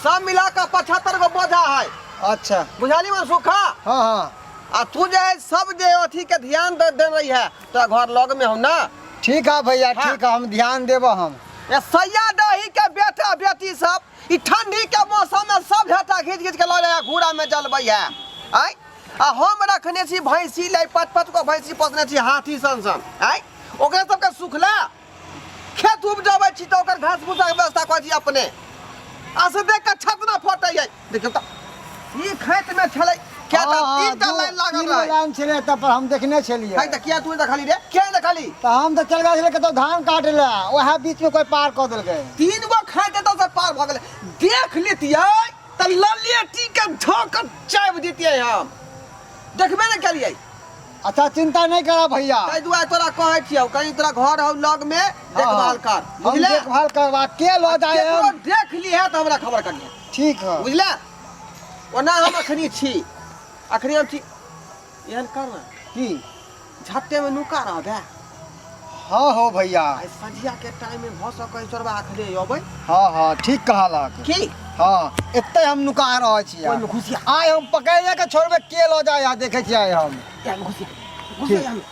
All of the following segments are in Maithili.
सब मिला कऽ 75 गो बोझा है। अच्छा। बुझाली मन सुखा? हाँ हाँ। आ तू जे है सब जे अथी के ध्यान दे दे रही है, तोरा घर लग में हो ना। ठीक है भैया। हाँ। ठीक है, हम ध्यान देब हम। ये सैया दही के बेटा बेटी सब ई ठंडी के मौसम में सब झटा घीच घीच के लऽ जाए घूरा में जलबै है। आय आ हम रखने छी भैंसी ले, पच पच गो भैंसी पोसने छी हाथी सन सन। आय ओकरा सबके सुखला खेत उपजबै छी तऽ ओकर घास भूसा के व्यवस्था करै छी अपने। आ से देख के छत ना फटै है। देखियौ तऽ ई खेत में छलै क्या हाँ, तऽ हाँ, तीन टा लाइन लागल तीन गो रहै। लाइन छलै तब पर हम देखने छलियै। है तऽ किया तू देखली रे, किया देखली? तऽ हम तऽ चल गेल छलियै कतौ धान काटे लए, वएह बीच में कोई पार कऽ देलकै। तीन गो खेत एतऽ से पार भऽ गेलै। देख लेतियै तऽ ललेटी के धऽ कऽ चाबि दितियै। हम देखबे ने केलियै। अच्छा, चिंता नहीं करा भैया। ताहि दुआरे तोरा कहै छियौ, कहीं तोरा घर हौ लग में, देखभाल कर। हम बुझले? देखभाल करबा के लऽ जाए केकरो हम। देख लिहे तऽ हमरा खबर करिहे। ठीक है। बुझले? ओना हम अखनी छी, अखनी हम छी। एहन कर ना। की? झट्टे में नुका रहबे। हाँ हो भैया। आइ संझिया के टाइम में भऽ सकै चोरबा अखने अबै। हाँ हाँ, ठीक कहलक। की? हाँ, एते हम नुका रहल छी। ओहिमे घुसिया। आइ हम पकड़े के छोड़बे, के लऽ जाए आ देखै छी आइ हम। एहिमे घुसिया, घुसिया एहिमे।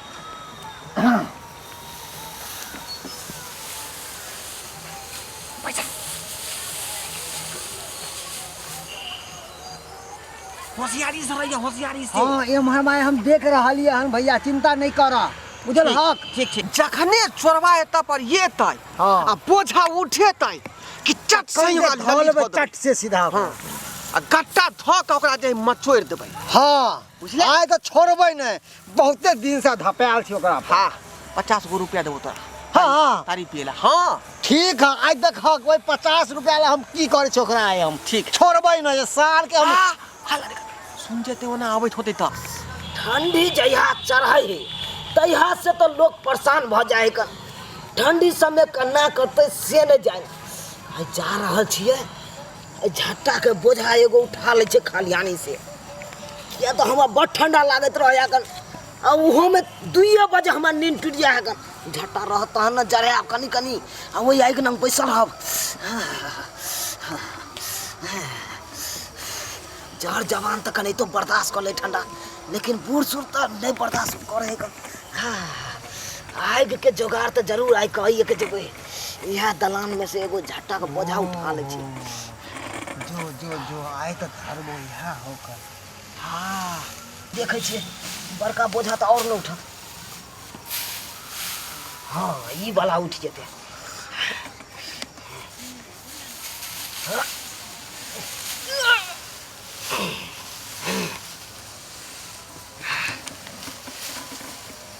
पैसा होशियारी से रहिए, होशियारी से। हाँ, एम्हर आइ हम देख रहलियै हन भैया, चिंता नहीं कर, बुझल हक? ठीक ठीक। जखने चोरबा एतऽ पर एतै हाँ। आ बोझा उठेतै कि चट से कहीं ओकरा धऽ ललित लेबै कऽ देबै। चट से सीधा। हाँ, आ गट्टा धऽ कऽ ओकरा जे मचोड़ि देबै। हाँ। बुझले? आइ तऽ छोड़बै नहि, बहुते दिन से धपायल छी ओकरा पर। हाँ, 50 गो रुपया देबो तोरा। हाँ, हाँ। तारी पिए ला। हाँ। ठीक है, आइ देखक ओहि 50 रुपया ला हम की करै छी ओकरा आइ हम। ठीक। छोड़बै नहि साल के हम। आ, हल्ला देख, सुन जेतै ओना आबैत होतै तऽ। ठंडी जहिया चढ़ै है तहिया से तऽ लोक परेशान भऽ जाइ है। ठंडी समय केना करतै से नहि जानि। आइ जा रहल छियै, एहि झट्टाके बोझा एगो उठा लै छै खलिहानी से, किया तऽ हमरा बड़ ठंडा लागैत रहै कन। आ ओहोमे 2 बजे हमरा नींद टूटि जाइ है कन। झट्टा रहत तहन ने जरायब कनि कनि, आ ओहि आगि लग बैसल रहब। जर जवान तऽ कनितो बर्दाश्त कऽ लै ठंडा, लेकिन बूढ़ सूढ़ तऽ नहि बर्दाश्त करै है कन। आगिके जोगाड़ तऽ जरूर आइ कहिए के जेबै। इएह दलानमे से एगो झट्टाके बोझा उठा लै छी। जो जो जो, आइ तऽ धरबो इएह होकर। हाँ, देखै छियै बड़का बोझा तऽ आओर नहि उठत। हाँ, ई वाला उठि जेतै।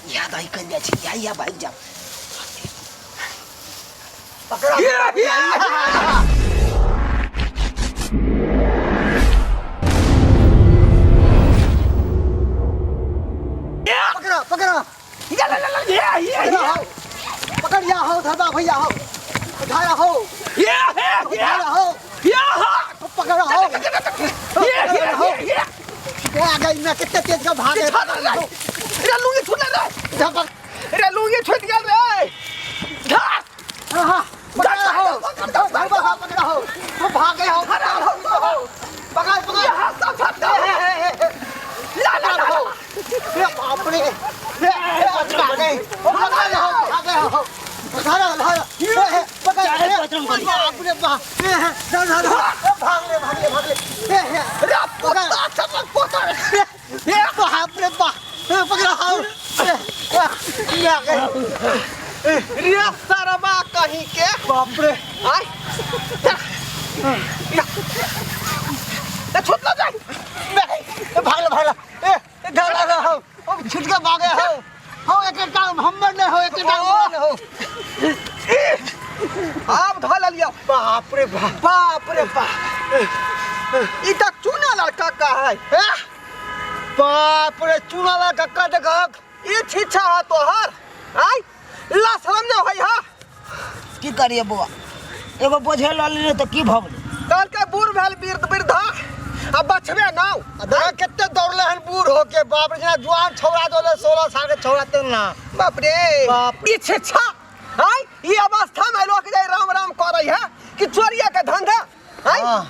इएह दही कहि जाइ छै, इएह इएह भागि जाब। पकड़ा। पकड़ा पकड़ा, पकड़ा हो, पकड़ या हो धरबा भैया हो, उठाया हो, उठाया हो, पकड़ा हो, पकड़ा हो। ए, आ गई ना, कितने तेज का भागे। रे लुंगी छूट गेल रे। झपक। रे लुंगी छूट गेल रे। धर। हाँ, हाँ, पकड़ा हो, धरबा हो, पकड़ा हो, वो भागे हो, पकड़ा हो, पकड़ पकड़। यहाँ सब झटका। हे, हे, हे, हे। ला ला ला। हो। ए, बाप रे, ए, ए, भागे, ओ, भागे हो, भागे हो। धरो, धरो। ए, ए, पकड़, ए, बाप रे बाप। ए, ए, धर, धर, धर। ए, भाग ले, भाग ले, भाग ले। ए, ए, रे पोता चमक पोता। ए, बाप रे बाप। ए, पकड़ा हो। ए, ए, ये आ गए। रे सरबा कहीं के। बाप रे। आय। ए छूट ना जाए। ए, भाग ले, भाग ले। ए, ए, धर, धर, हो। ओ, छूट के भागे हो। हो, एक एक टांग हमर नहीं हो, एक एक टांग हमर नहीं हो। आब धऽ लेलियौ। बाप रे बाप। बाप रे बाप, ई तऽ चूना लड़का का है। ए, बाप रे, चूना लड़का का देखक। ई छीछा है तोहर। आय ला शरम नहीं होई हा। की करिए बौआ, एगो बोझे लऽ लेलियै तऽ की भऽ गेलै? कहलकै बूढ़ भेल वृद्ध वृद्धा आ बचबे नाव। आ देख कते दौड़ले हन बूढ़ होके, बाप रे, जेना जुआन छौड़ा दौड़ले, 16 साल के छौड़ा तेना। बाप रे बाप। ई छीछा आय, ई अवस्था में लोग जाय राम राम करै है कि चोरिया के धंधा। आय हाँ।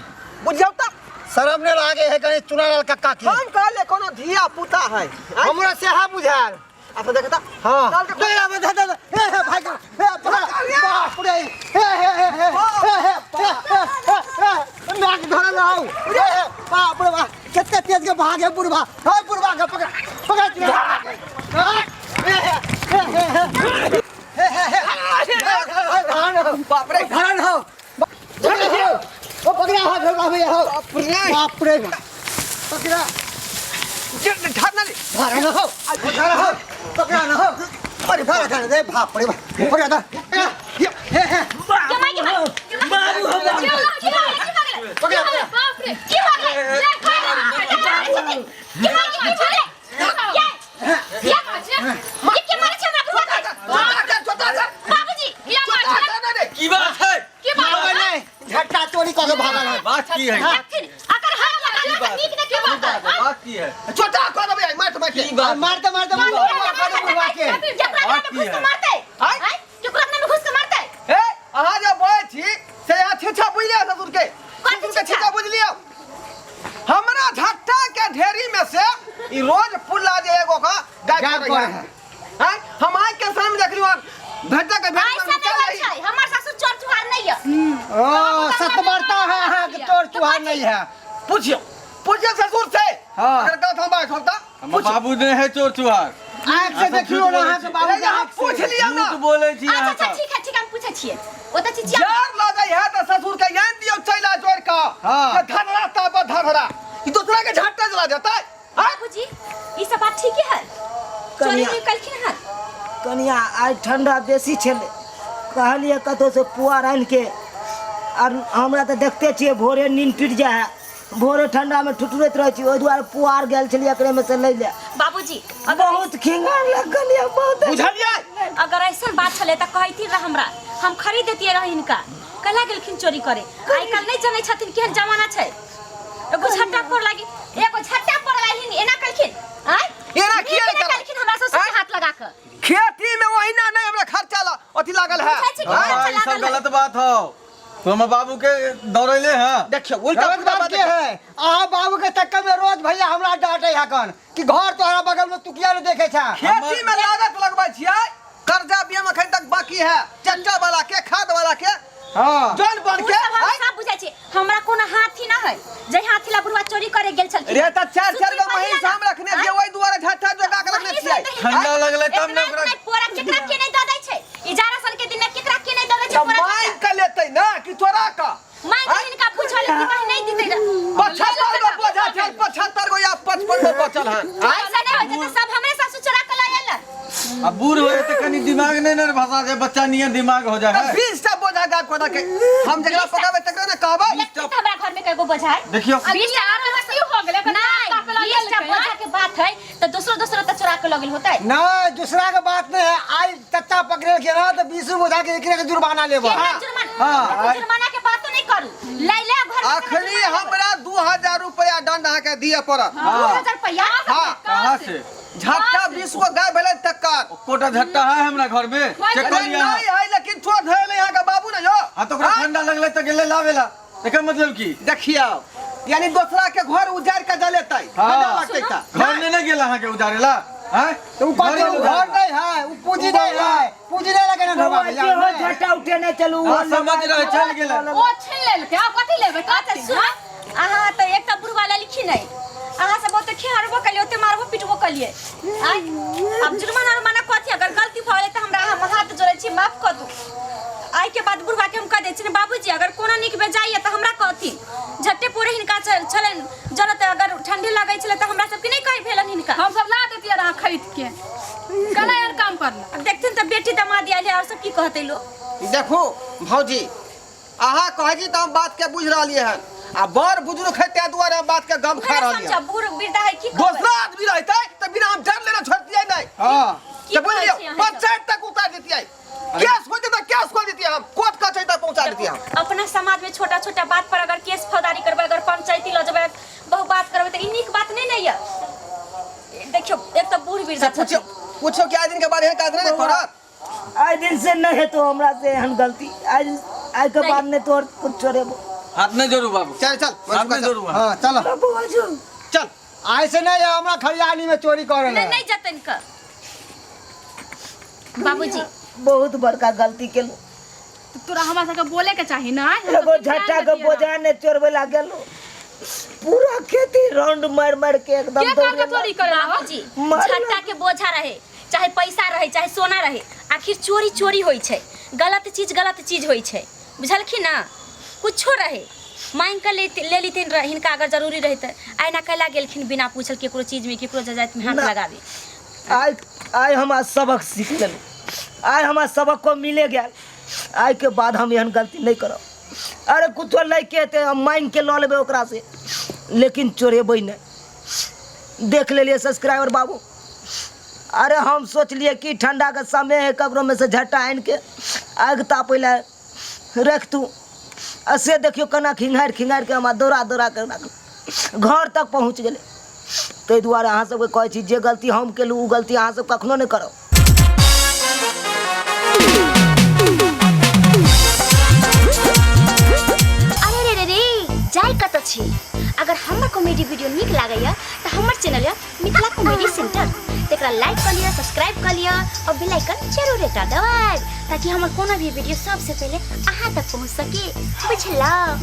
बुझियौ तऽ। शरम नहि लागे है कहीं चुनालाल कक्का के। हम कहले कोनो धिया पुता है। हमरा सेहा बुझायल। अच्छा देखता। हाँ। चल के नहीं, नहीं, नहीं, नहीं, हे, हे, भाई का, हे, पकड़, बाप रे, हे, हे, हे, हे, हे, हे, हे, हे, हे, हे, नाक धरल हौ, हे, हे, बाप रे बाप, कते तेज के भागे बुढ़बा, हे बुढ़बा के पकड़, पकड़ चुनालाल के। हे, हे, हे, हे, हे, हे, हे, हे, हे, धरन हौ, बाप रे। धरन हौ, धरन हौ, ओ पकड़ा हौ, धरबा भैया हौ, बाप रे। बाप रे, पकड़ा। धरना रे। धरा न हो, धरा हो, पकड़ा न हो। अरे धरा धरा दे बाप रे बाप, पकड़ा दा। हे हे के माय के माय बाबू हो की हो गेलै? की हो गेलै? पकड़ा पकड़ा। बाप रे की हो गेलै? ले, खा ले, की हो गेलै? की हो गेलै? ये, ये, ये के मारे छै हमरा बुढ़वा के? छोटा कर, छोटा कर। बाबूजी, किया मार छोटा कर ना रे। की बात है? की बात है? नहीं, झटका चोरी करके भागल है। बात की है? देखथिन, अकर हाथ लगा लगा नीक ने के बात है? बात की है? छोटा कर देबै, मारते मारते। की बात? मारते मारते बुढ़वा के बुढ़वा के। केकरा अंगना में घुस के मारतै? आय? आय? केकरा अंगना में घुस के मारतै? हे, अहाँ जे बजै छी से अहाँ छिछा बुझि लिअ ससुर के। कथी ससुर के छिछा? छिछा बुझि लिअ। हमरा झट्टा के ढेरी में से ई रोज पुल्ला जे एगो का गायब गायब करैया। करै है। आँय? हम आँखि के सामने देखलियौ हन झट्टा के ऐसा भेड़ी में नहीं निकाल होइ रही। छै। हमर ससुर चोर चुहार नहीं है। ओ सतबरता है अहाँ के चोर चुहार नहीं है। पूछियो, पूछियो ससुर से। हाँ। अगर गलत हम बात होता हमर बाबू ने है चोर चुहार। आँख से देखियो ना अहाँ के बाबू के अहाँ आँख से। पूछ लियौ ना। झूठ बोले छी अच्छा अहाँ अच्छा सब। ठीक है ठीक है, हम पूछै छियै। ओ तऽ चिचिया जार लगै है तऽ ससुर के यान दियौ चैला जोड़ के। हाँ। जे धधरा ताप धधरा ई दूसरा के झट्टा जला देतै। आँय? बाबूजी, ई सब बात ठीक है? चोरी कनिया। नहीं कलखिन हन? कनिया आइ ठंडा बेसी छलै, कहलियै कतौसँ पुआर आनि के, आर हमरा तऽ देखते छियै भोरे नींद टूटि जाइ है, भोरे ठंडामे ठुठुरैत रहै छी, ओहि दुआरे पुआर गेल छलियै एकरेमे से लै लए। बाबूजी, अगर बहुत खिंगार लगल यऽ बहुत। बुझलियै? अगर ऐसन बात छलै तऽ कहैथिन रह हमरा, हम खरीद देतियै रह हिनका। कला गेलखिन चोरी करे? आइ काल्हि नहि जनै छथिन केहन जमाना छै। एगो झट्टा पर लागी, एगो झट्टा पर लागी, एना कलखिन। आय? एना नीक किया नहि करब? कलखिन हमरा ससुर के हाथ लगा के। खेती में ओहिना नहीं हमरा खर्चा ला अथी लागल है। बुझै छी कि हाँ, खर्चा ई सब लागल है। गलत बात हो। तू हमर बाबू के दौड़ैले है। देखियो उल्टा गलत पुल्टा बात बात के है। अहाँ बाबू के चक्कर में रोज भैया हमरा डांटे है कन कि घर तोहरा बगल में तू किया नहीं देखे छा। खेती में लागत लगबै छियै, कर्जा बीमा अखन तक बाकी है, ट्रैक्टर वाला के, खाद वाला के, हाँ। जन बन ओ के। सब हम आँय? सब बुझै छी। हमरा कोनो हाथी ना है जे हाथी ला बुढ़वा चोरी करे गेल छलखिन। रे तऽ चार चार गो सुतरी महींस पहिला हम रखने छियै, आँय? ओहि दुआरे झट्टा जोगा के रखने महींस छियै। रखते हिनका। ठंडा लगलै तब ने एतना ओकरा। एतना पोरा केकरा के नहीं दऽ दै छै? इजारा सन के दिन में केकरा के नहीं दऽ दै छै तऽ पोरा? मांगि के लेतै ना कि तोरा के? मांगि के हिनका पूछल कि कहीं नहीं दितै रह। 75 गो बोझा छै, 75 गो या 55 गो बचल हन। आँय? ऐसा नहीं होइ छै तऽ सब हमरे सासु चोरा के लऽ आयल। अब बूढ़ हो तो कनी दिमाग नहीं ना भसा दे, बच्चा नियन दिमाग हो जाए तऽ है। 20 टा बोझा गायब कऽ देलकै। हम जकरा पकाबै तकरा ने कहबै। देखियौ तऽ हमरा घर में कएगो बोझा है। देखियो। 20 टा आरो की हो गेलै? एकर नहीं, नाश्ता पे लऽ 20 टा गेलकै, बोझा के बात है तऽ दोसरो दोसरो तऽ चोरा के लऽ गेल होतै। नहीं, दूसरा के बात नहीं है। आई चच्चा पकड़े के ना तो 20 बोझा के एकरे के जुर्माना लेबो। केना जुर्माना? हाँ। जुर्माना के बात तो नहीं करू। लै ले घर में अखनी हमरा 2000 रुपया दंड अहाँके दिअ पड़त। 2000 रुपया? हाँ। कहाँ से? झट्टा 20 गो गाय भेलै तक्कर। कोटा झट्टा है हमरा घर में, चेक अरे कर लिया। नहीं है, लेकिन चोर धरल यहाँ के बाबू ने जो। हाँ तो ओकरा ठंडा लगलै तऽ गेलै लाबेला, एकर मतलब की? देखियौ, यानी दोसरा के घर उजाड़ के जलेतै। हाँ। ठंडा लगतै तऽ। घर में नहीं गेल अहाँके उजारेला? हैं? तो उ घर कहते में उ घर उजारेला। नहीं है, उ पूंजी नहीं है, पूंजी नहीं लगे ना ढोबा भैया। के हो झट्टा उठे नहीं चलू। हाँ, समझ रहे, चल गेलै। ओ छीन लेलकै, आब कथी लेबै? अच्छा सुन, अहाँ तऽ एकटा बुढ़वा लेलखिन नहीं, अहाँ सब ओते खेहरबो कलिए, ओते मारबो पिटबो कलिए। आय आब जुर्माना उर्माना कथी? अगर गलती भऽ गेलै तऽ हमरा हम हाथ जोड़ै छी, माफ कऽ दू। आइ के बाद बुढ़वा के हम कह दै छी ने बाबूजी, अगर कोनो नीक बेजाय तऽ हमरा कहथिन। झट्टे पूरे हिनका छलनि जरूरत, अगर ठंडी लगै छलै तऽ हमरा सबके नहि कहि भेलनि हिनका। हम सब ला देतियै अहाँ खरीद के, केना एहन काम करल? आब देखथिन तऽ बेटी दमाद आयल है, और सब की कहतै लोक? देखू भौजी, अहाँ कहै छी तऽ हम बात के बुझि रहलियै हन, आ बड़ बुजुर्ग है ताहि दुआरे हम बात के गम खा रहलियै। समझ, बूढ़ वृद्धा है की कहबै? दोसरा आदमी रहतै तऽ बिना हम डर लेने छोड़तियै नहि। हाँ। की तऽ बुझलियै, कहै छी अहाँ सब? पंचायत तक उतार देतियै, केस हो जेतै, केस कऽ देतियै हम, कोर्ट कचहरी तक पहुंचा देतियै हम। अपना समाज में छोटा छोटा बात पर अगर केस फौजदारी करबै, अगर पंचायती लऽ जेबै, बहु बात करबै, तऽ ई नीक बात नहि ने यऽ। देखियौ, एक तऽ बूढ़ वृद्धा से पूछियौ, पूछियौ कि आइ दिन के बाद एहन काज नहि ने करत। आइ दिन से नहीं हेतो हमरा से एहन गलती। आज आइ के बाद नहीं तोर कुछ छोड़ेबो। हाथ नहीं जोड़ू बाबू। चल चल। हाथ नहीं जोड़ू। हाँ चल। चल। ऐसे नहीं हमरा खरियानी में चोरी करे नहीं नहीं जतन का बाबूजी। बहुत बड़का गलती केलू। तोरा हमरा सबके बोले के चाही ना। एगो झट्टा के बोझा ने चोरबे ला गेलू, पूरा खेती राउंड मार मार के एकदम के दौड़े करके चोरी करे ला? बाबूजी मार झट्टा के बोझा रहे चाहे पैसा रहे चाहे सोना रहे, आखिर चोरी चोरी होइ छै, गलत चीज गलत चीज होइ छै, बुझलखिन ना? कुछो रहे मांगि के ले लेथिन हिनका अगर जरूरी रहे तऽ आइना कैला गेलखिन बिना पूछल केकरो चीज में केकरो जजात में हाथ ना। लगाबे। आइ आइ हम सबक सीख लेलहुँ, आइ हमरा सबक को मिले गेल, आइ के बाद हम एहन गलती नहीं करब। अरे कुछो लैके हेतै हम मांगि के लऽ लेबै ओकरा से, लेकिन चोरेबै नहि। देख लेलियै सब्सक्राइबर बाबू, अरे हम सोचलियै कि ठंडा के समय है, ककरो में से झट्टा आनि के आगि तापै लए रखतू, आ से देखियौ केना खिंघारि खिंघारि के हमरा दौड़ा दौड़ा के राखल घर तक पहुँच गेलै। ताहि दुआरे अहाँ सबके कहै छी जे गलती हम केलहुँ ओ गलती अहाँ सब कखनो नहि करब। अरे रे रे रे जाय कतऽ छी? अगर हमर कॉमेडी वीडियो नीक लागैया तऽ हमर चैनल या मिथिला कॉमेडी सेंटर तकरा लाइक कऽ लिअ, सब्सक्राइब कऽ लिअ और बेल आइकन जरूर एकटा दबाएब ताकि हमर कोनो भी वीडियो सबसे पहिले अहाँ तक पहुँच सके, बुझलहुँ?